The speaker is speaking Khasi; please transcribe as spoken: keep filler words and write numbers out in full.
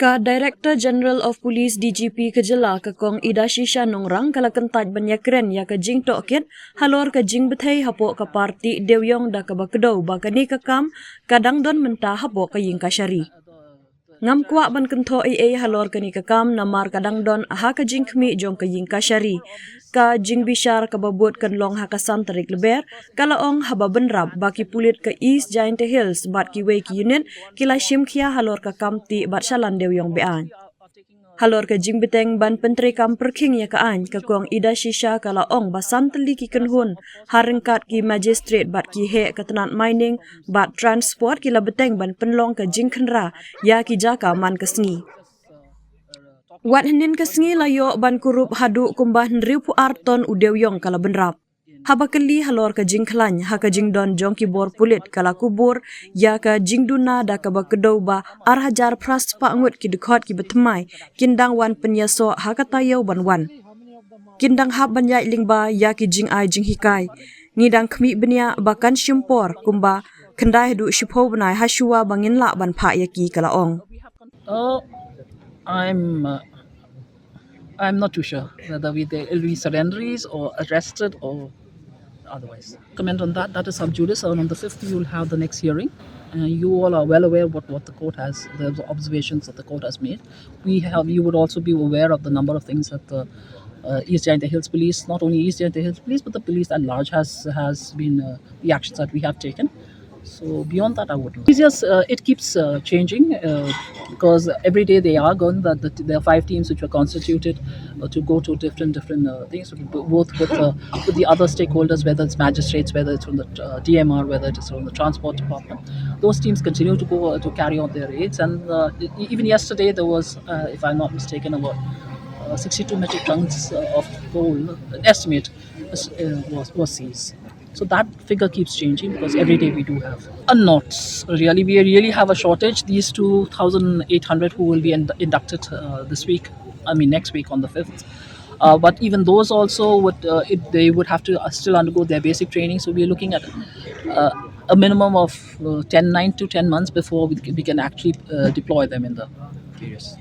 Ka Director General of Police, D G P, ka jylla, ka Kong Idashisha Nongrang, ka la kyntait ban ïakren ïa ka jingtohkit halor ka jingbthei hapoh ka parti dewïong da kaba kdew ba kane ka kam ka dang don mynta hapoh ka ïing kashari. Ngam kwah ban kynthoh ei ei halor kane ka kam namar ka dang don ha ka jingkhmih jong ka ïing kashari. Ka jingbishar kaba bud kan long ha ka san tarik Lber, ka la ong haba bynrap ba ki pulit ka East Jaintia Hills bad kiwei ki unit ki la shim khia halor ka kam tih bad shalan dewïong be-aiñ. Halor ka jingbteng ban pyntreikam pyrkhing ïa ka aiñ, ka Kong Idashisha ka la ong ba san tylli ki kynhun ha ryngkat ki magistrate bad ki heh ka tnat mining bad transport ki la bteng ban pynlong ka jingkhynra ïa ki jaka man ka sngi. Wat hynnin ka sngi la ïoh ban kurup haduh kumba hynriewphew ar ton u dewïong ka la bynrap. Haba kylli halor ka jingkhlaiñ ha ka jingdon jong ki bor pulit, ka la kubur ïa ka jingduna da kaba kdew ba ar hajar phra spah ngut ki dkhot kiba thymmai kin dang wan pynïasoh ha ka taïew ban wan. Kin dang hap ban ïaid lyngba ïa ki jingai jinghikai. Ngi dang khmih bniah ba kan shim por kumba khyndai haduh shiphew bnai ha shuwa ba ngin lah ban phah ïa ki, ka la ong. Uh, I'm uh, I'm not too sure whether we, they will be surrenderies or arrested or otherwise. Comment on that. That is sub judice. And on the fifth, you will have the next hearing. Uh, you all are well aware what, what the court has, the observations that the court has made. We have, you would also be aware of the number of things that the uh, East Jaintia Hills Police, not only East Jaintia Hills Police, but the police at large has has been uh, the actions that we have taken. So beyond that, I wouldn't. It's just uh, it keeps uh, changing uh, because every day they are going. That the, there are five teams which were constituted uh, to go to different different uh, things, both with uh, with the other stakeholders, whether it's magistrates, whether it's from the uh, D M R, whether it is from the transport department. Those teams continue to go uh, to carry out their raids, and uh, e- even yesterday there was, uh, if I'm not mistaken, about uh, sixty-two metric tons uh, of coal, an estimate, uh, was was seized. So that figure keeps changing because every day we do have. Uh, not really. We really have a shortage. These two thousand eight hundred who will be in- inducted uh, this week, I mean next week on the fifth. Uh, but even those also would, uh, it, they would have to uh, still undergo their basic training. So we're looking at uh, a minimum of uh, ten, nine to ten months before we, we can actually uh, deploy them in the areas.